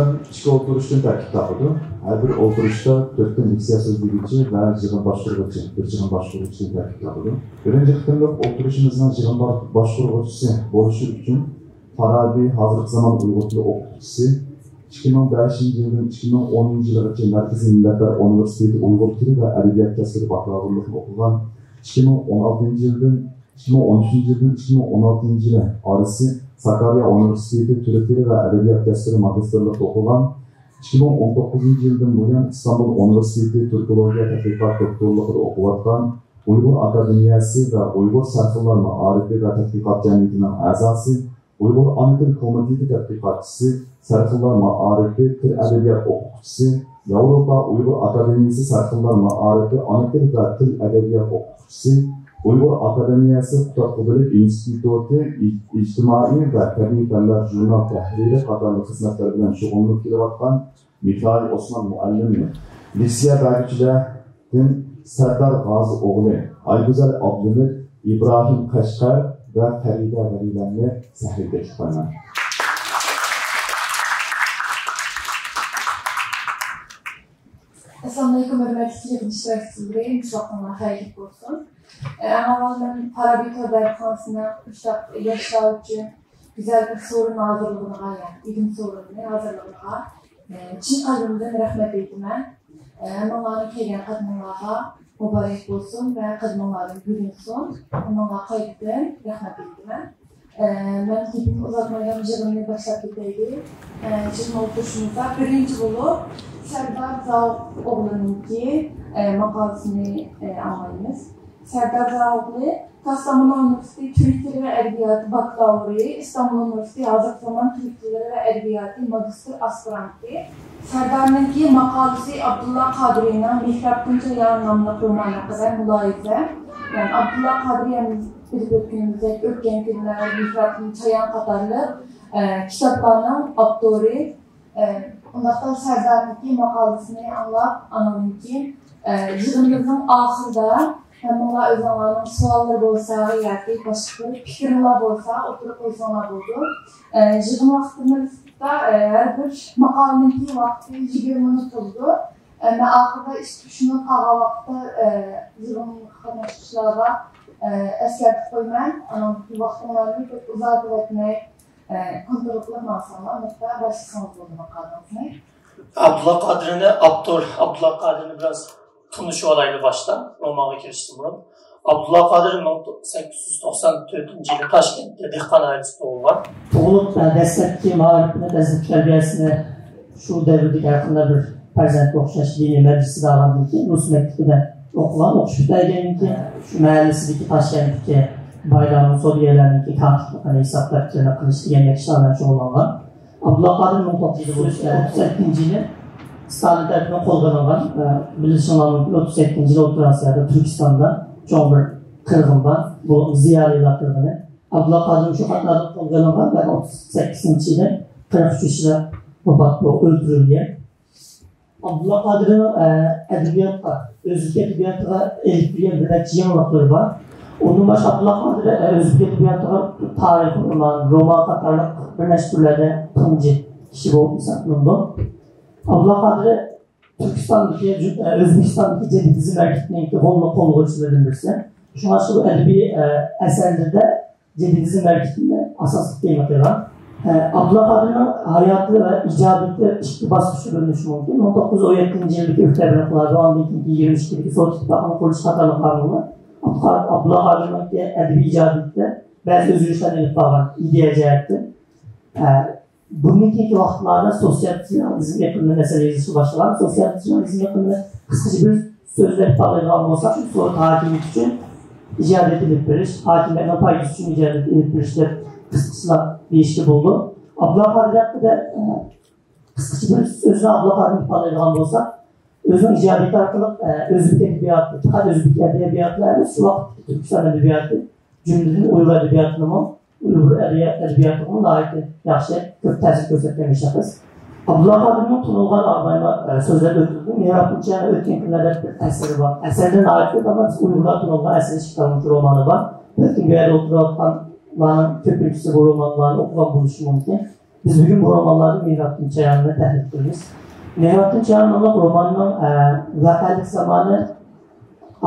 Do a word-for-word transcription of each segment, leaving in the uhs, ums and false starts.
ئىككى ئولتۇرۇشتىن تەركىب تاپىدۇ. ھەر بىر ئولتۇرۇشتا تۆتتىن لېكسىيە سۆزلىگۈچى ۋە يىغىن باشقۇرغۇچى، بىر يىغىن باشقۇرغۇچىدىن تەركىب تاپىدۇ. بىرىنچى قېتىملىق ئولتۇرۇشىمىزنىڭ يىغىن با-، باشقۇرغۇچىسى بولۇشى ئۈچۈن فارابى، ھازىرقى زامان ئۇيغۇر تىلى ئوقۇتقۇچىسى، ئىككى مىڭ بەشىنچى يىلدىن ئىككى مىڭ ئونىنچى يىلغىچە مەركىزىي مىللەتلەر ئۇنىۋېرسىتېتى ئۇيغۇر تىلى ۋە ئەدەبىيات كەسپىدە باكلاۋۇرلۇقنى ئوقۇغان، ئىككى مىڭ ئون ئالتىنچى يىلدىن، ئىككى مىڭ ئون ئۈچىنچى يىلدىن ئىككى مىڭ ئون ئالتىنچى يىلى ئارىسى ساكاريا ئۇنىۋېرسىتېتى تۈرك تىلى ۋە ئەدەبىيات كەسپىدە ماگىستىرلىقتا ئوقۇغان، ئىككى مىڭ ئون توققۇزىنچى يىلدىن بۇيان ئىستانبۇل ئۇنىۋېرسىتېتى تۈركولوگىيە تەتقىقات دوكتورلۇقىدا ئوقۇۋاتقان، ئۇيغۇر ئاكادېمىيەسى ۋە ئۇيغۇر سەرخىللار مائارىپى ۋە تەتقىقات جەمئىيىتىنىڭ ئەزاسى، ئۇيغۇر ئانا تىل كومىتېتى تەتقىقاتچىسى، سەرخىللار مائارىپى، تىل ئەدەبىيات ئوقۇتقۇچىسى، ياۋروپا ئۇيغۇر ئاكادېمىيىسى سەرخىللار مائارىپى، ئانا تىل ۋە تىل ئەدەبىيات ئوقۇتقۇچىسى، ئۇيغۇر ئاكادېمىيەسى قۇتادغۇ بىلىم ئىنستىتۇتى ئىج-، ئىجتىمائىي ۋە تەبىئىي پەنلەر ژۇرنال تەھرىرى قاتارلىق خىزمەتلەر بىلەن شۇغۇللىنىپ كېلىۋاتقان مىخائىل ئوسمان مۇئەللىمنى، لېكسىيە بەرگۈچىلەردىن سەردار غازى ئوغلى، ئايگۈزەل ئابلىمىت، ئىبراھىم قەشقەر ۋە پەرىدە ۋەلىلەرنى سەھنىگە تەكلىپ قىلىمەن. ئەسسالامۇئەلەيكۇم، ھۆرمەتلىك يىغىن ئىشتىراكچىلىرى، مۇشۇ ۋاقتىڭلار خەيرلىك بولسۇن. ئەڭ ئاۋۋال مەن پارابى تور دەرسخانىسىنىڭ مۇشۇنداق ياشلار ئۈچۈن گۈزەل بىر سورۇن ھازىرلىغىنىغا، يەنى ئىگىم سورۇنىنى ھازىرلىغىنىغا، ئە، چىن قەلبىمدىن رەھمەت ئېيتىمەن. ئە، ھەممىڭلارنىڭ كەلگەن قەدىمىڭلارغا مۇبارەك بولسۇن ۋە قەدىمىڭلاردىن گۈللىنسۇن. ھەممىڭلارغا قايتىدىن رەھمەت ئېيتىمەن. ئە، مەن گېپىمنى ئۇزارتمايلا يىغىننى باشلاپ كېتەيلى. ئە، يىغىن ئولتۇرۇشىمىزدا بىرىنچى بولۇپ سەردار زاۋۇت ئوغلىنىڭكى، ئە، ماقالىسىنى، ئە، ئاڭلايمىز. سەردار زاۋۇتلى كاستامونۇ ئۇنىۋېرسىتېتى تۈرك تىلى ۋە ئەدەبىياتى باكلاۋۇرى، ئىستانبۇل ئۇنىۋېرسىتېتى ھازىرقى زامان تۈرك تىللىرى ۋە ئەدەبىياتى ماگىستىر ئاسپىرانتى. سەردارنىڭكى ماقالىسى ئابدۇللا قادىرىنىڭ مېھرابتىن چايان ناملىق رومانى ھەققىدە مۇلاھىزە. يەنى ئابدۇللا قادىرى ھەم بىلىپ ئۆتكىنىمىزدەك ئۆتكەن كۈنلەر، مېھرابتىن چايان قاتارلىق، ئە، كىتابلارنىڭ ئاپتورى. ئە، ئۇنداقتا سەردارنىڭكى ماقالىسىنى ئاڭلاپ، ئاندىن كېيىن، ئە، يىغىنىمىزنىڭ ئاخىرىدا ھەممىڭلار ئۆزۈڭلارنىڭ سوئاللىرى بولسا ياكى باشقا بىر پىكرىڭلار بولسا ئوتتۇرىغا قويساڭلار بولىدۇ. ئە، يىغىن ۋاقتىمىزدا، ئە، ھەر بىر ماقالىنىڭكى ۋاقتى يىگىرمە مىنۇت بولىدۇ. ئە، مەن ئاخىرىدا ئىككى ئۈچ مىنۇت قالغان ۋاقىتتا، ئە، يىغىنغا قاتناشقۇچىلارغا، ئە، ئەسكەرتىپ قويىمەن. ئاندىن كېيىن ۋاقتىڭلارنى كۆپ ئۇزارتىۋەتمەي، ئە، كونترول قىلىپ ماڭساڭلار، ئۇنداقتا باشلىسىڭىز بولىدۇ ماقالىڭىزنى. ئابدۇللا قادىرنى، ئاپتور ئابدۇللا قادىرنى بىراز تونۇشۇۋالايلى باشتا، رومانغا كىرىشتىن بۇرۇن. ئابدۇللا قادىر مىڭ سەككىز يۈز توقسان تۆتىنچى يىلى تاشكەنتتە دېھقان ئائىلىسىدە تۇغۇلغان. تۇغۇلۇپ، دەسلەپكى مائارىپىنى، دەسلەپكى تەربىيەسىنى شۇ دەۋردىكى ھەر قانداق بىر پەرزەنتكە ئوخشاش دىنىي مەدرىسىدە ئالغاندىن كېيىن، رۇس مەكتىپىدە ئوقۇغان. ئوقۇش پۈتتۈرگەندىن كېيىن، شۇ مەھەللىسىدىكى تاشكەنتتىكى بايلارنىڭ، سودىگەرلەرنىڭكى كاتىپلىقىنى، ھېساب دەپتىرىنى قىلىش دېگەندەك ئىشلار بىلەن شۇغۇللانغان. ئابدۇللا قادىر مىڭ توققۇز يۈز ئوتتۇز سەككىزىنچى يىلى ستالىن تەرىپىدىن قولغا ئېلىنغان، ئە، بىلىشىڭلار مۇمكىن، ئوتتۇز سەككىزىنچى يىلى ئوتتۇرا ئاسىيادا، تۈركىستاندا چوڭ بىر قىرغىن بار. بۇ زىيالىيلار قىرغىنى. ئابدۇللا قادىر شۇ قاتاردا قولغا ئېلىنغان ۋە ئوتتۇز سەككىزىنچى يىلى قىرىق ئۈچ ياشىدا ۋاپات بولۇپ ئۆلتۈرۈلگەن. ئابدۇللا قادىرنىڭ، ئە، ئەدەبىياتقا، ئۆزبېك ئەدەبىياتىغا ئېلىپ كىرگەن بىر نەچچە يېڭىلىقلىرى بار. ئۇندىن باشقا ئابدۇللا قادىر، ئە، ئۆزبېك ئەدەبىياتىغا تارىخىي رومان، رومان قاتارلىق بىر نەچچە تۈرلەردە تۇنجى كىشى بولۇپ ھېسابلىنىدۇ. ئابدۇللا قادىر تۈركىستاندىكى، ئۆزبېكىستاندىكى جەدىدىزم ھەرىكىتىنىڭكى قوللا-، قوللىغۇچىلىرىدىن بىرسى. شۇڭلاشقا بۇ ئەدەبىي، ئە، ئەسەرلىرىدە جەدىدىزم ھەرىكىتىنى ئاساسلىق تېما قىلغان. ئە، ئابدۇللا قادىرنىڭ ھاياتى ۋە ئىجادىيىتى ئىككى باسقۇچقا بۆلۈنۈشى مۇمكىن. مىڭ توققۇز يۈز ئون يەتتىنچى يىلدىكى ئۆكتەبىر ئىنقىلابى، ئاندىن كېيىنكى يىگىرمە ئىككىدىكى سوۋېت ئىتتىپاقىنىڭ قۇرۇلۇشى قاتارلىق ئامىللار ئابدۇقا-، ئابدۇللا قادىرنىڭكى ئەدەبىي ئىجادىيىتىدە بەزى ئۆزگىرىشلەرنى ئېلىپ بارغان ئىدىيە جەھەتتىن. ئە، بۇندىن كېيىنكى ۋاقىتلاردا سوتسىيالىزم ئېقىمىنى مەسىلە يېزىشقا باشلىغان. سوتسىيالىزم ئېقىمىنى قىسقىچە بىر سۆزدە ئىپادىلەيدىغان بولساق، شۇ سوۋېت ھاكىمىيىتى ئۈچۈن ئىجادىيەت ئېلىپ بېرىش، ھاكىمىيەتنىڭ پايدىسى ئۈچۈن ئىجادىيەت ئېلىپ بېرىش دەپ قىسقىچىلاپ دېيىشكە بولىدۇ. ئابدۇللا قادىر ھەققىدە، ئە، قىسقىچە بىر سۆزدە ئابدۇللا قادىرنى ئىپادىلەيدىغان بولساق، ئۆزىنىڭ ئىجادىيىتى ئارقىلىق، ئە، ئۆزبېك ئەدەبىياتى، پەقەت ئۆزبېك ئەدەبىياتىلا ئەمەس، شۇ ۋاقىتتىكى تۈركىستان ئەدەبىياتى، جۈملىدىن ئۇيغۇر ئەدەبىياتىنىمۇ، ئۇيغۇر ئەدەبىيات-، ئەدەبىياتىغىمۇ ناھايىتى ياخشى، كۆپ تەسىر كۆرسەتكەن بىر شەخس. ئابدۇللا قادىرنىڭ تونۇلغان، ئابايما، ئە، سۆزلەردە ئۆتۈلدى. مېھرابتىن چايان ئۆتكەن كۈنلەر دەپ بىر ئەسىرى بار. ئەسەرلىرى ناھايىتى كۆپ، ئەمما بىز ئۇيغۇرلار تونۇلغان ئەسىرى ئىككى تال رومانى بار. بەلكىم بۇ يەردە ئولتۇرۇۋاتقانلارنىڭ كۆپىنچىسى بۇ رومانلارنى ئوقۇغان بولۇشى مۇمكىن. بىز بۈگۈن بۇ رومانلاردىن مېھراتدىن چاياننى تەھلىل قىلىمىز. مېھراتدىن چايان ناملىق روماننىڭ، ئە، ۋەقەلىك زامانى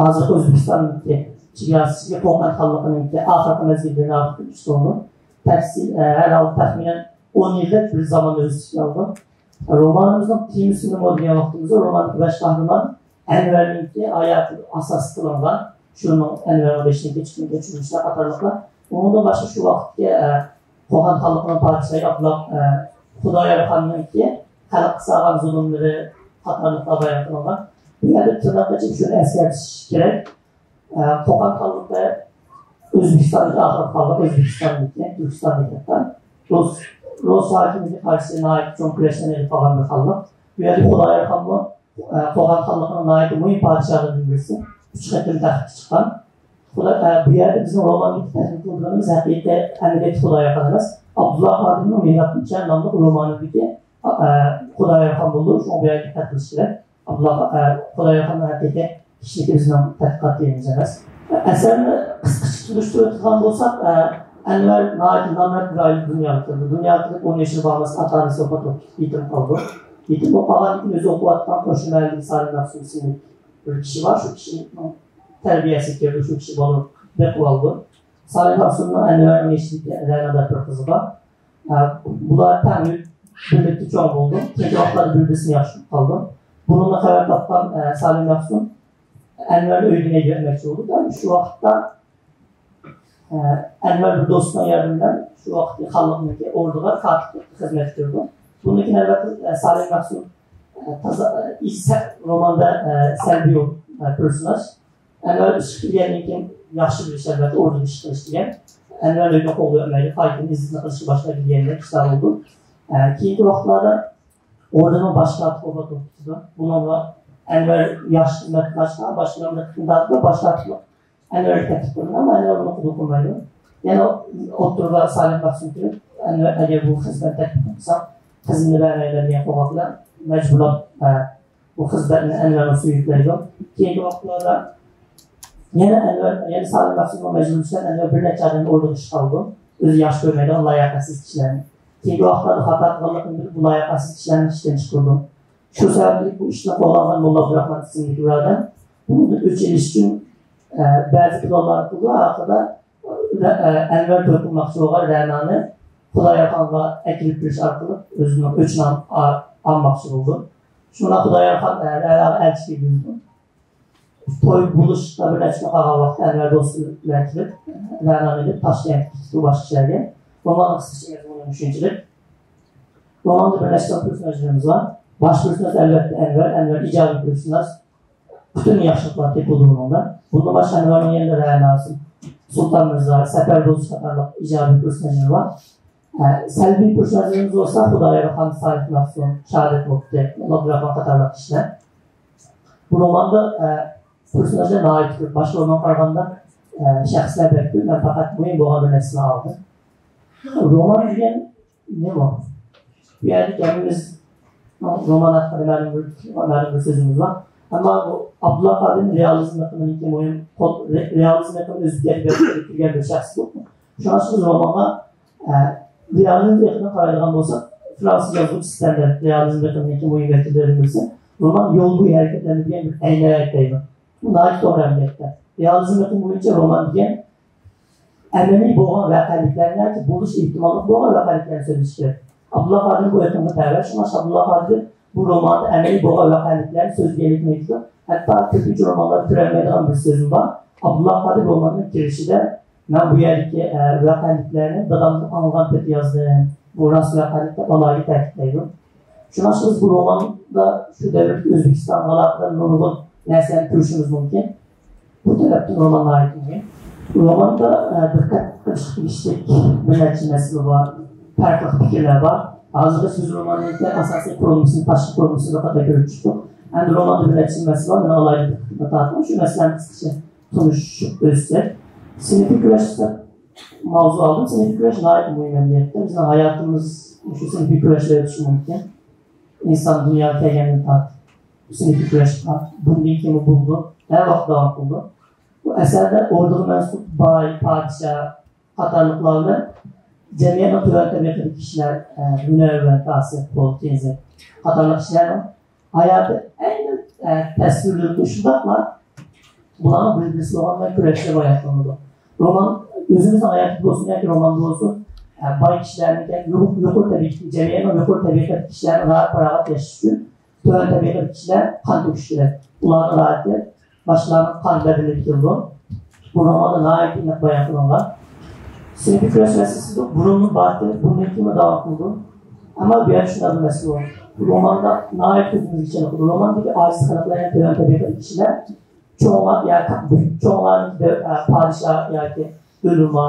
ھازىرقى ئۆزبېكىستاندىكى چېگراسىدىكى قوقان خانلىقىنىڭكى ئاخىرقى مەزگىللىرىنى ئارقا ئۆتۈشتۈرىدۇ. تەپسىل، ئە، ھەر ھالدا تەخمىنەن ئون يىلدەك بىر زامان ئۆز ئىچىگە ئالىدۇ. رومانىمىزنىڭ تېمىسى نېمە دېگەن ۋاقتىمىزدا، روماندىكى باش قەھرىمان ئەنۋەرنىڭكى ھاياتىغا ئاساس قىلىنغان، شۇنىڭ ئەنۋەرنىڭ بېشىدىن كەچۈرگەن كەچۈرمىشلەر قاتارلىقلار. ئۇنىڭدىن باشقا شۇ ۋاقىتتىكى، ئە، قوقان خانلىقىنىڭ پادىشاھى ئابدۇللا، ئە، خۇدايار خاننىڭكى خەلققە سالغان زۇلۇملىرى قاتارلىقلار بايان قىلىنغان. بۇ يەردە تىرناق ئېچىپ شۇنى ئەسكەرتىش كېرەك. ئە، قوقان خانلىقى ئۆزبېكىستاندىكى ئاخىرقى خانلىق، ئۆزبېكىستاندىكى، تۈركىستاندىكى ھەتتا رۇس، رۇس ھاكىمىيىتىگە قارشى ناھايىتى چوڭ كۈرەشلەرنى ئېلىپ بارغان بىر خانلىق. بۇ يەردە خۇدايار خانمۇ، ئە، قوقان خانلىقىنىڭ ناھايىتى مۇھىم پادىشاھلىرىدىن بىرسى. ئۈچ قېتىم تەختكە چىققان. خۇدا-، ئە، بۇ يەردە بىزنىڭ روماندىكى تەھلىل قىلىدىغىنىمىز ھەقىقىي ئەمەلىيەتتە خۇدايار خان ئەمەس. ئابدۇللا قادىرنىڭ مېھراتدىن چايان ناملىق رومانىدىكى، ئە، خۇدايار خان بولىدۇ. شۇڭا بۇ يەرگە دىققەت قىلىش كېرەك. ئابدۇللا، ئە، خۇدايار خاننىڭ ھەقىقىي كىشىلىكى بىزنىڭ تەتقىقات تېمىمىز ئەمەس. ئەسەرنى قىسقىچە سۈرۈشتۈرۈۋېتىدىغان بولساق، ئە، ئەنۋەر ناھايىتى نامرات بىر ئائىلىدە دۇنياغا كېلىدۇ. دۇنياغا كېلىپ ئون يېشىغا بارماستىن ئاتا-ئانىسى ۋاپات بولۇپ يېتىم قالىدۇ. يېتىم بولۇپ قالغاندىن كېيىن ئۆزى ئوقۇۋاتقان قوشنا مەھەللىدىكى سالىم مەخسۇم ئىسىملىك بىر كىشى بار. شۇ كىشىنىڭ تەربىيەسىگە كىرىدۇ، شۇ كىشى بالىنى بېقىۋالىدۇ. سالىم مەخسۇمنىڭ ئەنۋەرنىڭ يېشىدىكى رەنا دەپ بىر قىزى بار. ئە، بۇلار تەڭ بىرلىكتە چوڭ بولدى. كېيىنكى ۋاقىتلاردا بىر-بىرسىنى ياخشى كۆرۈپ قالدى. بۇنىڭدىن خەۋەر تاپقان، ئە، سالىم مەخسۇم ئەنۋەرنى ئۆيدىن ھەيدەپ ئەتمەكچى بولدى. شۇ ۋاقىتتا، ئە، ئەنۋەر بىر دوستىنىڭ ياردىمى بىلەن شۇ ۋاقىتتىكى خانلىقنىڭكى ئوردىغا كاتىپ خىزمەتكە كىرىدۇ. بۇندىن كېيىن، ئەلۋەتتە، ئە، سالىم مەخسۇم، ئە، تازا، ئە، سە-، روماندا، ئە، سەلبىي، ئە، پېرسوناژ. ئەنۋەر ئىشقا كىرگەندىن كېيىن ياخشى بىلىش، ئەلۋەتتە، ئوردىدا ئىش قىلىش دېگەن. ئەنۋەر ئۆيدىن قوغلاپ يەتمەيدۇ، قايتىدىن ئىززىتىنى قىلىشقا باشلايدۇ دېگەندەك ئىشلار بولىدۇ. ئە، كېيىنكى ۋاقىتلاردا ئوردىنىڭ باش كاتىپى ۋاپات بولۇپ كېتىدۇ. بۇنىڭغا ئەنۋەر ياخشى خىزمەت قىلغاچقا، باشقىلارنىڭ دىققىتىنى تارتىپ، باش كاتىپلىق ئەنۋەرگە تەكلىپ قىلىنغان، ئەمما ئەنۋەر بۇنى قوبۇل قىلمايدۇ. يەنە ئوتتۇرىغا سالىم مەخسۇم كېلىپ، ئەنۋەر، ئەگەر بۇ خىزمەتنى تەكلىپ قىلساڭ، قىزىمنى بەرمەيمەن دېگەن قوۋاق بىلەن مەجبۇرلاپ، ئە، بۇ خىزمەتنى ئەنۋەرنىڭ ئۈستىگە يۈكلەيدۇ. كېيىنكى ۋاقىتلاردا يەنە ئەنۋەر، يەنە سالىم مەخسۇمنىڭ مەجبۇرى بىلەن ئەنۋەر بىر نەچچە ئادەمنى ئوردىغا ئىشقا ئالىدۇ. ئۆزى ياخشى كۆرمەيدىغان لاياقەتسىز كىشىلەرنى. كېيىنكى ۋاقىتلاردا خاتا قىلغانلىقىنى بىلىپ، بۇ لاياقەتسىز كىشىلەرنى ئىشتىن چىقىرىدۇ. شۇ سەۋەبلىك بۇ ئىشنى قوللانغان موللا ئابدۇراخمان ئىسىملىك بىر ئادەم بۇنىڭدىن ئۆچ ئېلىش ئۈچۈن، ئە، بەزى پىلانلارنى قىلىدۇ. ئاخىرىدا، ئە، ئەنۋەر توي قىلماقچى بولغان رەنانى خۇدايار خانغا ئەكىرىپ بېرىش ئارقىلىق ئۆزىنىڭ ئۆچىنى ئال-، ئا-، ئالماقچى بولىدۇ. شۇڭا خۇدايار خان، ئە، رەناغا ئەلچى كىرگۈزىدۇ. توي بولۇشقا بىر نەچچە كۈن قالغان ۋاقىتتا ئەنۋەر دوستى بىلەن كېلىپ، رەنانى ئېلىپ تاشكەنتكە كېتىپتۇ، باشقا شەھەرگە. روماننىڭ قىسقىچە مەزمۇنى مۇشۇنچىلىك. روماندا بىر نەچچە خىل پېرسوناژلىرىمىز بار. باش پېرسوناژ ئەلۋەتتە ئەنۋەر، ئەنۋەر ئىجابىي پېرسوناژ. پۈتۈن ياخشىلىقلار تېپىلىدۇ ئۇنىڭدا. بۇندىن باشقا ئەنۋەرنىڭ يېنىدا رەناسى، سۇلتان مىرزا، سەپەر بولۇش قاتارلىق ئىجابىي پېرسوناژلار بار. ئە، سەلبىي پېرسوناژلىرىمىز بولسا خۇدايار خان، سالىھ مەخسۇم، شاھادەت مۇپتى، ئابدۇراخمان قاتارلىق كىشىلەر. بۇ روماندا، ئە، پېرسوناژلار ناھايىتى كۆپ. باشقا رومانغا قارىغاندا، ئە، شەخسلەر بەك كۆپ. مەن پەقەت مۇھىم بولغان بىر نەرسىنى ئالدىم. رومان دېگەن نېمە؟ بۇ يەردە ھەممىمىز رومان ھەققىدە مەلۇم بىر، مەلۇم بىر سۆزىمىز بار. ئەمما بۇ ئابدۇللا قادىرنىڭ رېئالىزم ئېقىمىنىڭكى مۇھىم، رېئالىزم ئېقىمى ئۆزىگە كىرگەن بىر شەخس بۇ. شۇڭا بىز رومانغا، ئە، رېئالىزم ئېقىمىغا قارايدىغان بولساق، فرانسىز يازغۇچى ستەندال رېئالىزم ئېقىمىنىڭكى مۇھىم ۋەكىللىرىدىن بىرسى. رومان يول بويى ھەرىكەتلىنىدىغان بىر ئەينەك دەيدۇ. بۇ ناھايىتى توغرا ئەمەلىيەتتە. رېئالىزم ئېقىمى بويىچە رومان دېگەن ئەمەلىي بولغان ۋەقەلىكلەرنى ياكى بولۇش ئېھتىماللىقى بولغان ۋەقەلىكلەرنى سۆزلىشى كېرەك. ئابدۇللا قادىر بۇ ئېقىمغا تەۋە، شۇڭا ئابدۇللا قادىر بۇ روماندا ئەمەلىي بولغان ۋەقەلىكلەرنى سۆزلىگەنلىكىنى ئېيتىدۇ. ھەتتا كۆپىنچە رومانلاردا كۆرەلمەيدىغان بىر سۆزمۇ بار. ئابدۇللا قادىر روماننىڭ كىرىشىدە، مەن بۇ يەردىكى، ئە، ۋەقەلىكلەرنى دادامدىن ئاڭلىغان پېتى يازدىم. بۇ راست ۋەقەلىك دەپ ئالاھىدە تەكىتلەيدۇ. شۇڭلاشقا بىز بۇ روماندا شۇ دەۋردىكى ئۆزبېكىستانغا ئالاقىدار نۇرغۇن نەرسىلەرنى كۆرۈشىمىز مۇمكىن. بۇ تەرەپتىن رومان ناھايىتى مۇھىم. روماندا، ئە، دىققەت قىلىشقا تېگىشلىك بىر نەچچە مەسىلە بار، پەرقلىق پىكىرلەر بار. ھازىرغىچە بىز روماننىڭكى ئاساسىي قۇرۇلمىسىنى، تاشقى قۇرۇلمىسىنى بىر قەدەر كۆرۈپ چىقتۇق. ئەمدى روماندا بىر نەچچە مەسىلە بار، مەن ئالاھىدە دىققىتىمنى تارتىمەن. شۇ مەسىلىلەرنى قىسقىچە تونۇشۇپ ئۆتسەك. سىنىپىي كۈرەش دەپ ماۋزۇ ئالدىم. سىنىپىي كۈرەش ناھايىتى مۇھىم ئەمەلىيەتتە. بىزنىڭ ھاياتىمىز شۇ سىنىپىي كۈرەشلەر ئۆتۈشى مۇمكىن. ئىنسان دۇنياغا كەلگەندىن تارتىپ سىنىپىي كۈرەش بار. بۇندىن كېيىنمۇ بولىدۇ. ھەر ۋاقىت داۋام قىلىدۇ. بۇ ئەسەردە ئوردىغا مەنسۇپ باي، پادىشاھ قاتارلىقلار بىلەن جەمئىيەتنىڭ تۆۋەن تەبىقىدىكى كىشىلەر، ئە، ھۈنەرۋەن، كاسىپ، پول، تېنزى قاتارلىق كىشىلەرنىڭ ھاياتى ئەينەن، ئە، تەسۋىرلىنىدۇ. شۇنداقلا بۇلارنىڭ بىر-بىرسى بولغان كۈرەشلەر بايان قىلىنىدۇ. رومان ئۆزىمىزنىڭ ھاياتىدا بولسۇن ياكى روماندا بولسۇن، ئە، باي كىشىلەرنىڭ، يۇقىرى، يۇقىرى تەبىقىدىكى، جەمئىيەتنىڭ يۇقىرى تەبىقىدىكى كىشىلەرنىڭ راھەت-پاراغەت ياشىشى ئۈچۈن تۆۋەن تەبىقىدىكى كىشىلەر قان تۆكۈشى كېرەك. ئۇلارنىڭ راھىتى باشقىلارنىڭ قان بەدىلىگە كېلىدۇ. بۇ روماندا ناھايىتى ئېنىق بايان قىلىنغان. سىنىپىي كۈرەش مەسىلىسى بۇرۇندىن بار ئىدى، بۇندىن كېيىنمۇ داۋام قىلىدۇ. ئەمما بۇ يەردە شۇنداق بىر مەسىلە بار. بۇ روماندا ناھايىتى كۆزىمىزگە چېلىقىدۇ. روماندىكى ئاجىز خەلقلەر، يەنى تۆۋەن تەبىقىدىكى كىشىلەر چوڭلار، ياكى چوڭلارنىڭ، ئە، پادىشاھ ياكى ئۆلىما،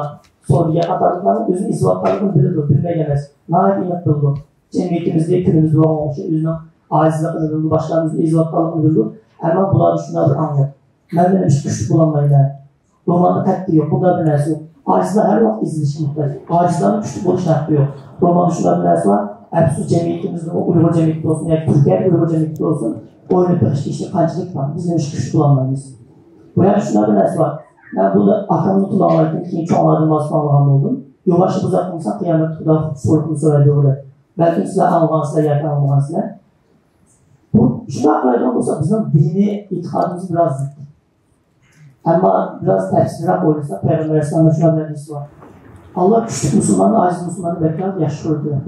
سودىگەر قاتارلىقلارنىڭ ئۆزىنى ئېزىۋاتقانلىقىنى بىلىدۇ، بىلمەيدۇ ئەمەس. ناھايىتى ئېنىق بىلىدۇ. جەمئىيىتىمىزدە كۈنىمىزدە بولغان ئوخشاش ئۆزىنىڭ ئاجىزلىقىنى بىلىدۇ، باشقىلارنى ئۆزىنى ئېزىۋاتقانلىقىنى بىلىدۇ. ئەمما بۇلاردا شۇنداق بىر ئاڭ يوق. مەن مېنىڭ ئىش كۈچلۈك بولالمايمەن. روماندا قەتئىي يوق. بۇنداق بىر نەرسە يوق. ئاجىزلار ھەر ۋاقىت ئېزىلىشكە موھتاج. ئاجىزلارنىڭ كۈچلۈك بولۇشىغا ھەققى يوق. روماندا شۇنداق بىر نەرسە بار. ئەپسۇس، جەمئىيىتىمىزدىمۇ، ئۇيغۇر جەمئىيىتى بولسۇن ياكى تۈركىيەدىكى ئۇيغۇر جەمئىيىتى بولسۇن، ئويناپ بېقىشقا ئىشلىك قانچىلىك بار. بىز نېمە ئىش كۈچلۈك بولالمايمىز؟ بۇ يەردە شۇنداق بىر نەرسە بار. مەن بۇنى ئاكامنىڭ قۇلاقلىرىدىن كېيىن چوڭلاردىن ماس ئاڭلىغان بولدۇم. يولۋاشنى بۇزاق قىلمىساڭ، قىيامەتتە خۇدا سورىقىنى سورايدۇ دەپ. بەلكىم سىلەر ئاڭلىغانسىلەر ياكى ئاڭلىمىغانسىلەر. بۇ شۇنداق قارايدىغان بولساق، بىزنىڭ دىنىي ئېتىقادىمىز بىراز زىت. ئەمما بىراز تەپسىلىيراق ئويلىساق، پەيغەمبەر ئەلەيھىسسالام شۇنداق بىر ھەدىسى بار. ئاللا كۈچلۈك مۇسۇلماننى، ئاجىز مۇسۇلماندىن بەكرەك ياخشى كۆرىدۇ دەپ.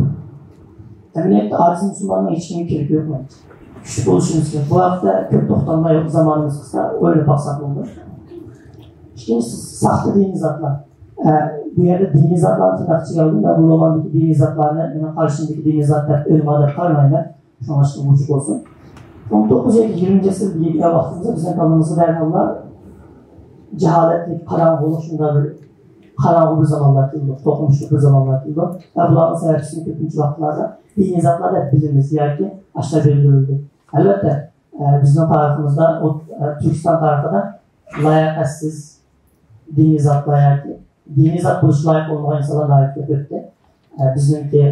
ئەمەلىيەتتە ئاجىز مۇسۇلماننىڭ ھېچكىمگە كېرىكى يوق مەنچە. كۈچلۈك بولۇشىمىز كېرەك. بۇ ھەقتە كۆپ توختالماي زامانىمىز قىسقا، ئويلاپ باقساق بولىدۇ. ئىككىنچىسى، ساختا دىنىي زاتلار. ئە، بۇ يەردە دىنىي زاتلارنى تىرناق ئىچىگە ئالدىم. مەن بۇ روماندىكى دىنىي زاتلارنى مېنىڭ قارشىمدىكى دىنىي زات دەپ، ئۆلىما دەپ قارىمايمەن. شۇڭلاشقا مۇشۇ بولسۇن. ئون توققۇزىنچى، يىگىرمىنچى ئەسىردە يەتكەن ۋاقتىمىزدا بىزنىڭ كاللىمىزغا دەرھاللا جاھالەتلىك، قاراڭغۇلۇق، شۇنداق بىر قاراڭغۇ بىر زامانلار كېلىدۇ، توقۇنۇشلۇق بىر زامانلار كېلىدۇ. ۋە بۇلارنىڭ سەۋەبچىسىنى كۆپىنچە ۋاقىتلاردا دىنىي زاتلار دەپ بىلىمىز ياكى ئاشۇنداق بىلدۈرۈلدى. ئەلۋەتتە، ئە، بىزنىڭ تارىخىمىزدا، ئۇ، ئە، تۈركىستان تارىخىدا لاياقەتسىز دىنىي زاتلار ياكى دىنىي زات بولۇشقا لايىق بولمىغان ئىنسانلار ناھايىتى كۆپ ئۆتتى. ئە، بىزنىڭكى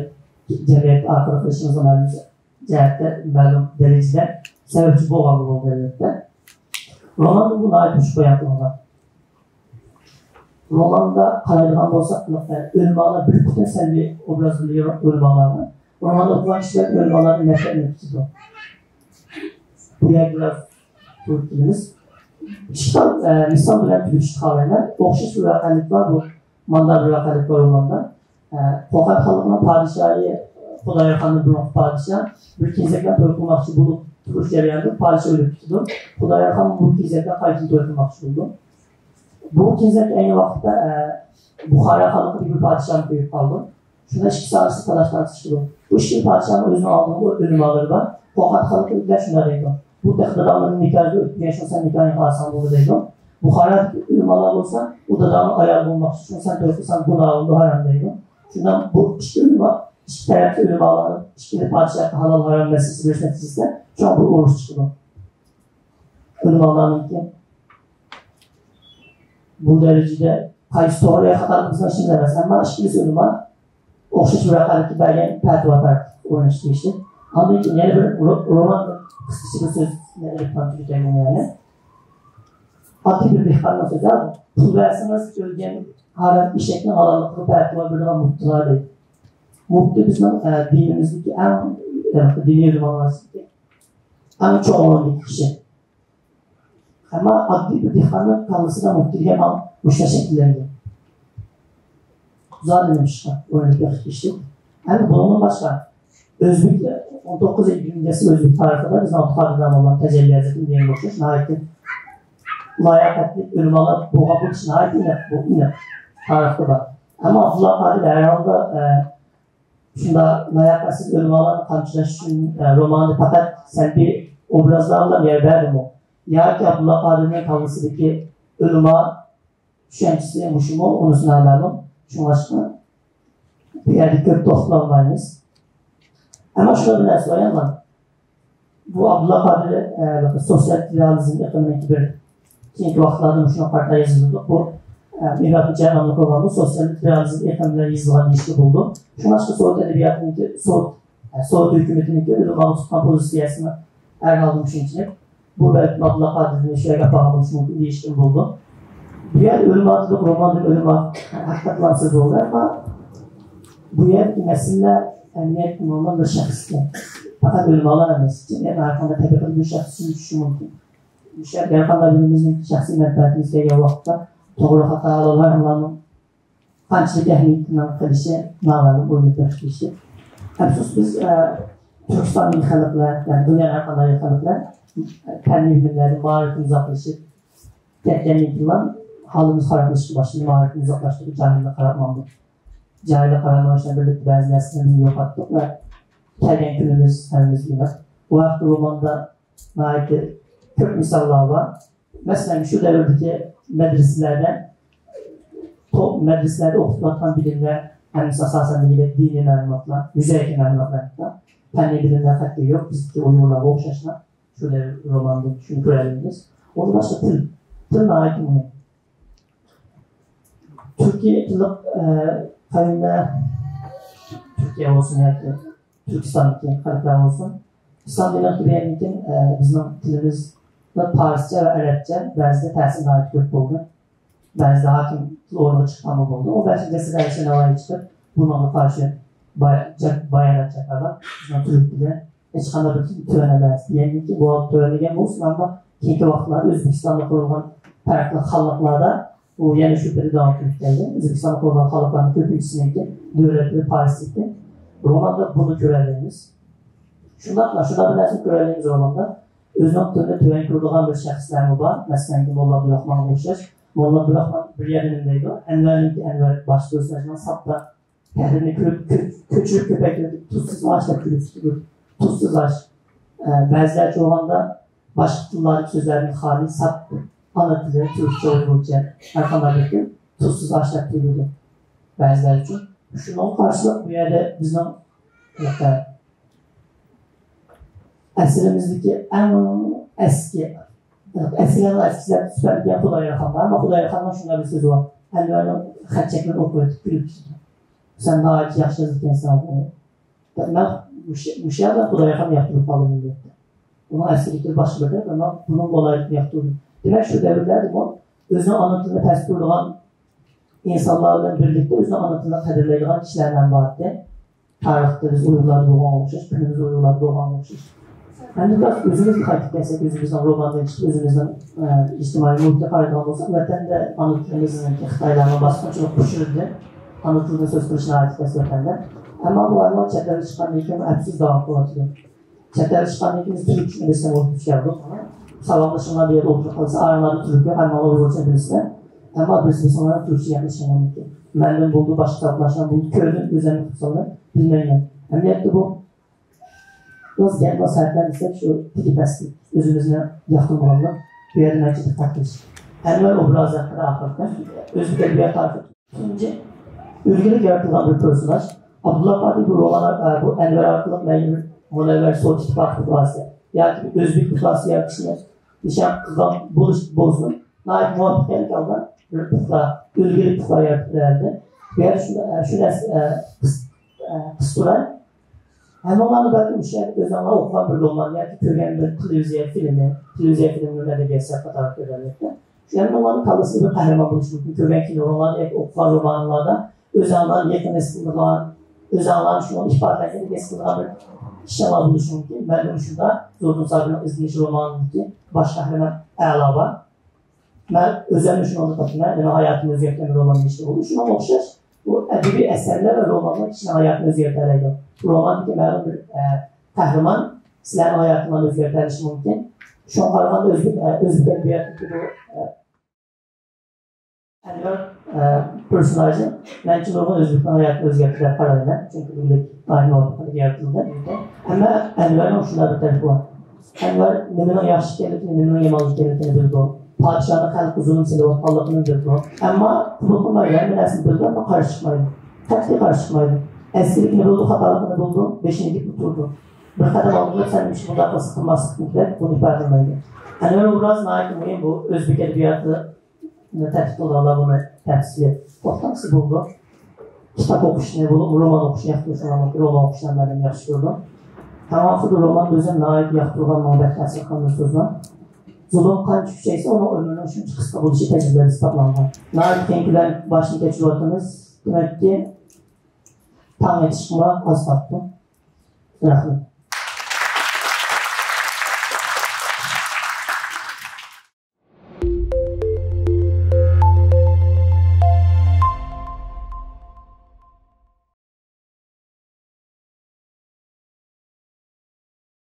جەمئىيەت ئارقىلىق قىلىشىمىزغا مەلۇم جەھەتتە مەلۇم دەرىجىدە سەۋەبچى بولغانمۇ بولدى، ئەلۋەتتە. روماندا بۇ ناھايىتى يوشۇرۇن بايان قىلىنغان. روماندا قارايدىغان بولساق، ئۆلىمالار بىر پۈتۈن سەلبىي ئوبراز بىلدۈرگەن ئۆلىمالارنى. روماننى ئوقۇغان كىشىلەر ئۆلىمالاردىن نەپرەتلىنىپ كېتىدۇ. بۇ يەردە بىراز توغرا كېلىمىز. ئىككى خىل، ئە، مىسال بىلەن تۈگىتىشنى خالايمەن. ئوخشاش بىر ۋەقەلىك بار بۇ. ماندا بىر ۋەقەلىك بار روماندا. ئە، قوقان خەلقىنىڭ پادىشاھى خۇدايار خاندىن بۇرۇنقى پادىشاھ بىر كېزەك بىلەن توي قىلماقچى بولۇپ تۇرۇش جەريانىدا پادىشاھ ئۆلۈپ كېتىدۇ. خۇدايار خان بۇ كېزەك بىلەن قايتىدىن توي قىلماقچى بولىدۇ. بۇ كېزەك ئەينى ۋاقىتتا، ئە، بۇخارا خانلىقىدىكى بىر پادىشاھنى كۆيۈپ قالىدۇ. شۇندا ئىككىسى ئارىسىدا تالاش تارتىش بولىدۇ. بۇ ئىككى پادىشاھنىڭ ئۆزىنىڭ ئالدىدا ئۆلىمالىرى بار. قوقان خەلقى بىلەن شۇنداق دەيدۇ. بۇ تېخى دادامنىڭ نىكاھىغا ئۆتمىگەن، شۇڭا سەن نىكاھىڭنى قىلساڭ بولدى دەيدۇ. بۇخارادىكى ئۆلىمالار بولسا، ئۇ داداڭنىڭ ئايالى بولماقچى، شۇڭا سەن توي قىلساڭ گۇناھ بولىدۇ، ھارام دەيدۇ. شۇنداق بۇ ئىككى ئۆلىما، ئىككى تەرەپتىكى ئۆلىمالارنىڭ ئىككى پادىشاھقا ھالال ھارام مەسىلىسى بىر نەتىجىسىدە شۇڭا بىر ئۇرۇش چىقىدۇ. ئۆلىمالارنىڭكى بۇ دەرىجىدە قايسى توغرا يا خاتا بىزنىڭ ئىشىمىز ئەمەس، ئەمما ئىككىلىسى ئۆلىما ئوخشاش بىر ۋەقەلىككە بەرگەن پەتىۋا پەرق ئوينىشى تېگىشلىك. ئاندىن كېيىن يەنە بىر رو-، رومان قىسقىچە بىر سۆزنى ئېلىپ تۇتايلى، يەنى ئاددىي بىر دېھقاننىڭ سۆزى، پۇل بەرسىڭىز ئۆلگەن ھارام ئېشەكنىڭ ھالاللىقىغا پەتىۋا بېرىدىغان مۇپتىلار دەيدۇ. مۇپتى بىزنىڭ، ئە، دىنىمىزدىكى ئەڭ، ئە، دىنىي ئۆلىمالار ئەڭ چوڭ ئورۇندىكى كىشى. ئەمما ئاددىي بىر دېھقاننىڭ كاللىسىدا مۇپتى دېگەن نام مۇشۇنداق شەكىللەنگەن. زادى نېمە ئىشقا ئويلىنىپ بېقىش ئىشى. ئەمدى بۇنىڭدىن باشقا، ئۆزبېك، ئون توققۇزىنچى يىگىرمىنچى ئەسىر ئۆزبېك تارىخىدا بىزنىڭ ئابدۇقادىر داموللانىڭ تەجەللى ھەزرىتى دېگەن ئوخشاش ناھايىتى لاياقەتلىك ئۆلىمالار بولغان بولۇشى ناھايىتى ئېنىق، بۇ ئېنىق تارىختا بار. ئەمما ئابدۇللا قادىر ھەر ھالدا، ئە، شۇنداق لاياقەتسىز ئۆلىمالارنى قامچىلاش ئۈچۈن، ئە، روماندا پەقەت سەلبىي ئوبرازلارغىلا يەر بەردىمۇ؟ ياكى ئابدۇللا قادىرنىڭ كاللىسىدىكى ئۆلىما چۈشەنچىسى مۇشۇمۇ؟ ئۇنىسى نامەلۇم. شۇڭلاشقا بۇ يەردە كۆپ توختىلالمايمىز. ئەمما شۇنداق بىر نەرسە بار يەنە. بۇ ئابدۇللا قادىر، ئە، سوتسىيالىست رېئالىزم ئېقىمىنىڭكى بىر كېيىنكى ۋاقىتلاردا مۇشۇنىڭغا قارىتا يېزىلىدۇ. بۇ، ئە، ئىبراھىم جەنابنىڭ رومانى سوتسىيالىست رېئالىزم ئېقىمى بىلەن يېزىلغان دېيىشكە بولىدۇ. شۇڭلاشقا سوۋېت ئەدەبىياتىنىڭكى، سوۋېت، ئە، سوۋېت ھۆكۈمىتىنىڭكى ئۆلىمالارغا تۇتقان پوزىتسىيەسىمۇ ھەر ھالدا مۇشۇنچىلىك. بۇ بەلكىم ئابدۇللا قادىرنى شۇ يەرگە ئاپارغان بولۇشى مۇمكىن دېيىشكىمۇ بولىدۇ. بۇ يەردە ئۆلىما دېدۇق، رومان دېدۇق، ئۆلىما ھەقىقەتەن سۆز بولدى. ئەمما بۇ يەردىكى مەسىلىلەر ئەمەلىيەتتە نورمال بىر شەخسكە، پەقەت ئۆلىمالار ئەمەس، جەمئىيەت ھەر قانداق تەبىقىدىكى بىر شەخس ئۈچۈن چۈشۈشى مۇمكىن. مۇشۇ يەردە ھەر قانداق بىرىمىزنىڭ شەخسىي مەنپەئەتىمىز كەلگەن ۋاقىتتا توغرا خاتا ھالاللار، ئۇلارنىڭ قانچىلىك ئەھمىيىتىنىڭ قىلىشى نامەلۇم ئويلىنىپ بېقىش ئىشى. ئەپسۇس، بىز، ئە، تۈركىستاندىكى خەلقلەر، يەنى دۇنيانىڭ ھەر قانداق خەلقلەر پەننىي بىلىملەردىن مائارىپتىن ئۇزاقلىشىپ كەتكەندىن كېيىنلا ھالىمىز خارابلىشىشقا باشلىدى، مائارىپتىن ئۇزاقلاشتۇردى، جاھىللىققا قاراپ ماڭدى. جاھىللىققا قاراپ ماڭىشنىڭ بىرلىكتە بەزى نەرسىلىرىمىزنى يوقاتتۇق ۋە كەلگەن كۈنىمىز ھەممىمىزگە ئېنىق. بۇ ھەقتە روماندا ناھايىتى كۆپ مىساللار بار. مەسىلەن، شۇ دەۋردىكى مەدرىسىلەردە، تو-، مەدرىسىلەردە ئوقۇتۇلۇۋاتقان بىلىملەر ھەممىسى ئاساسەن دېگۈدەك دىنىي مەلۇماتلار، يۈزەكى مەلۇماتلار. پەننىي بىلىملەر قەتئىي يوق. بىزدىكى ئۇيغۇرلارغا ئوخشاشلا شۇ دەۋر روماندىن شۇنى كۆرەلەيمىز. ئۇندىن باشقا تىل. تىل ناھايىتى مۇھىم. تۈركىي تىللىق، ئە، قەۋملەر، تۈركىيە بولسۇن ياكى تۈركىستاندىكى خەلقلەر بولسۇن، ئىسلام دىنىغا كىرگەندىن كېيىن، ئە، بىزنىڭ تىلىمىزدا پارسچە ۋە ئەرەبچە بەزىدە تەسىر ناھايىتى كۆپ بولدى. بەزىدە ھاكىم تىل ئورنىغا چىققانمۇ بولدى. ئون بەشىنچى ئەسىردە ئەلىشىر نەۋائى چىقىپ، بۇنىڭغا قارشى باي-، جا-، بايانات جاكارلاپ، بىزنىڭ تۈرك تىلى ھېچقانداق بىر تىل تۆۋەن ئەمەس دېگەندىن كېيىن، بۇ ھالدا تۆۋەنلىگەن بولسىمۇ، ئەمما كېيىنكى ۋاقىتلاردا ئۆزبېكىستاندا قۇرۇلغان پەرقلىق خانلىقلاردا ئۇ يەنە شۇ پېتى داۋام قىلىپ كەلدى. ئۆزبېكىستاندا قۇرۇلغان خانلىقلارنىڭ كۆپىنچىسىنىڭكى دۆلەت تىلى پارس ئىدى. روماندا بۇنى كۆرەلەيمىز. شۇنداقلا، شۇنداق بىر نەرسىنى كۆرەلەيمىز روماندا. ئۆزىنىڭ تىلىنى تۆۋەن كۆرىدىغان بىر شەخسلەرمۇ بار. مەسىلەن، موللا ئابدۇراخمانغا ئوخشاش. موللا ئابدۇراخمان بىر يەردە نېمە دەيدۇ؟ ئەنۋەرنىڭكى، ئەنۋەر باشقا سۆزلەرنىڭ ساپتا تەھرىرنى كۆرۈپ، كۆ-، كۆچۈرۈپ كۆپەيتىۋېتىپ، تۇزسىز ئاش دەپ كۆرۈپ، تۇزسىز ئاش. ئە، بەزىلەرچە ئويلىغاندا باشقا تىللاردىكى سۆزلەردىن خالىي، ساپ ئانا تىلى، تۈركچە، ئۇيغۇرچە، ھەر قانداق بىر تىل تۇزسىز ئاش دەپ تۇيۇلىدۇ بەزىلەر ئۈچۈن. شۇنىڭغا قارشىلىق بۇ يەردە بىزنىڭ، ئە، ئەسىرىمىزدىكى ئەڭ ئەسكى، ئەسىرلەرنىڭ ئەسكىسى دەپ سۈپەتلىگەن خۇدايار خان بار. ئەمما خۇدايار خاننىڭ شۇنداق بىر سۆزى بار. ئەنۋەرنىڭ خەت چەكلىرىنى ئوقۇۋېتىپ كۈلۈپ كېتىدۇ. سەن ناھايىتى ياخشى يازىدىكەنسەن بۇنى. مەن مۇشۇ، مۇشۇ يەردە خۇدايار خاننى ياقتۇرۇپ قالدىم ئەلۋەتتە. ئۇنىڭ ئەسلىدىكى باشقا بىر گەپ، ئەمما بۇنىڭ بالايىدىكىنى ياقتۇردۇم. دېمەك، شۇ دەۋرلەردىمۇ ئۆزىنىڭ ئانا تىلىنى پەس كۆرىدىغان ئىنسانلار بىلەن بىرلىكتە ئۆزىنىڭ ئانا تىلىنى قەدىرلەيدىغان كىشىلەر ھەم بار ئىدى. تارىختا بىز ئۇيغۇرلاردا بولغانغا ئوخشاش، كۈنىمىز ئۇيغۇرلاردا بولغانغا ئوخشاش. ئەمدى بىراز ئۆزىمىزگە قايتىپ كەلسەك، ئۆزىمىزنىڭ روماندىن چىقىپ، ئۆزىمىزنىڭ، ئە، ئىجتىمائىي مۇھىتىگە قارايدىغان بولساق، ۋەتەندە ئانا تىلىمىزنىڭكى خىتايلارنىڭ باسقۇنچىلىققا ئۇچرىدى. ئانا تىلدا سۆز قىلىش ناھايىتى تەس ۋەتەندە. ئەمما بۇ ئەھۋال چەت ئەلگە چىققاندىن كېيىن ئەپسىز داۋام قىلىۋاتىدۇ. چەت ئەلگە چىققاندىن كېيىن بىز تۈركچىنى بىلسەڭ بولدى، چۈشەندۇق. ساۋاقدىشىڭلار بۇ يەردە ئولتۇرۇپ قالسا، ئاراڭلاردا تۈرك يوق، ھەممىڭلار ئۇيغۇرچە بىلىسىلەر. ئەمما بىز بىلسەڭلار تۈركچە گەپلىشىڭلار مۇمكىن. مەندىن بولدى، باشقا ساۋاقداشلار بولدى، كۆردۈم، ئۆزۈم قىلساڭلار بىلمەيمەن. ئەمەلىيەتتە بۇ بىز گەپ بولسا ھەقلەر دېسەك، شۇ تېگى پەسلىك، ئۆزىمىزنى ياقتۇرمىغانلىق، بۇ يەردە مەنچە دىققەت قىلىش. ئەنۋەر ئوبرازى ھەققىدە ئاخىرقى ئۆزبېك ئەدەبىيات تارىخى تۇنجى ئۈلگىلىك يارىتىلغان بىر پېرسوناژ. ئابدۇللا قادىر بۇ رومان، ئە، بۇ ئەنۋەر ئارقىلىق مەيلى بىر مۇنەۋۋەر سوۋېت ئىتتىپاقى پۇقراسى ياكى ئۆزبېك پۇقراسى يارىتىشنى نىشان قىلغان بولۇش بولسۇن، ناھايىتى مۇۋەپپەقىيەتلىك ھالدا بىر پۇقرا، ئۈلگىلىك پۇقرا يارىتىپ بەردى. بۇ يەردە شۇ، ئە، شۇ نەرسە، ئە، قىس-، ئە، قىستۇراي. ھەممىڭلارنى بەلكىم مۇشۇ يەردە ئۆزۈڭلار ئوقۇغان بىر رومان ياكى كۆرگەن بىر تېلېۋىزىيە فىلىمى، تېلېۋىزىيە فىلىمى بىر ئەدەبىيات ئەسەر قاتارىدا كۆرگەن. شۇ ھەممىڭلارنىڭ كاللىسىدا بىر قەھرىمان بولۇشى مۇمكىن. كۆرگەن كىنولىرىڭلاردا ياكى ئوقۇغان رومانىڭلاردا ئۆزۈڭلارنى يېقىن ھېس قىلىدىغان، ئۆزۈڭلارنى شۇنىڭ ئىپادىلەنگەندەك ھېس قىلىدىغان بىر كىشىڭلار بولۇشى مۇمكىن. مەندىمۇ شۇنداق زوردۇن سابىرنىڭ ئىزدىنىش رومانىدىكى باش قەھرىمان ئەلا بار. مەن ئۆزۈممۇ شۇنىڭغا قاتنىشىمەن، مېنىڭ ھاياتىمنى ئۆزگەرتكەن رومان دېيىشكە بولىدۇ. شۇنىڭغا ئوخشاش، بۇ ئەدەبىي ئەسەرلەر ۋە رومانلار كىشىنىڭ ھاياتىنى ئۆزگەرتەلەيدۇ. روماندىكى مەلۇم بىر، ئە، قەھرىمان سىلەرنىڭ ھاياتىڭلارنى ئۆزگەرتەلىشى مۇمكىن. شۇڭا قارىغاندا ئۆزبېك، ئە، ئۆزبېك ئەدەبىياتىدىكى بۇ، ئە، ئەنۋەر، ئە، پېرسوناژى مەنچە نۇرغۇن ئۆزبېكنىڭ ھاياتىنى ئۆزگەرتتى دەپ قارايمەن. چۈنكى بىللە ئاينى مۇۋاپىق يارىتىلدى. ئەمما ئەنۋەرنىڭ شۇنداق بىر تەرىپى بار. ئەنۋەر نېمىنىڭ ياخشى ئىكەنلىكىنى، نېمىنىڭ يامان ئىكەنلىكىنى بىلىدۇ. پادىشاھنىڭ خەلققە زۇلۇم سېلىۋاتقانلىقىنى بىلىدۇ. ئەمما قوبۇل قىلمايدۇ، ھەممە نەرسىنى بىلىدۇ، ئەمما قارشى چىقمايدۇ. قەتئىي قارشى چىقمايدۇ. ئەسكىلىكىنى بىلىدۇ، خاتالىقىنى بىلىدۇ، بېشىنى ئېگىپ ئولتۇرىدۇ. بىر قەدەم ئالدىغا سەن مۇشۇ بۇنداق قىلسا قىلماسلىقتىن كېرەك، بۇنى ئىپادىلىمەيدۇ. ئەنۋەر ئوبرازى ناھايىتى مۇھىم بۇ ئۆزبېك ئەدەبىياتى تەتقىق قىلىدىغانلار بۇنى تەپسىلىي توختالسا بولىدۇ. كىتاب ئوقۇشنى، بۇ رومان ئوقۇشنى ياقتۇرۇشۇڭلار مۇمكىن. رومان ئوقۇشنى مەن ياخشى كۆرىدۇ. ھەم ئاخىرىدا روماندا ئۆزۈم ناھايىتى ياقتۇرغان، ماڭا بەك تەسىر قىلغان بىر سۆز بار. زۇلۇم قانچە كۈچەيسە، ئۇنىڭ ئۆمرىنىڭ شۇنچە قىسقا بولۇشى تەجرىبىدە ئىسپاتلانغان. ناھايىتى قىيىن كۈنلەرنى باشتىن كەچۈرۈۋاتىمىز. دېمەككى، تاڭ ئېتىشقىمۇ ئاز قاپتۇ. رەھمەت.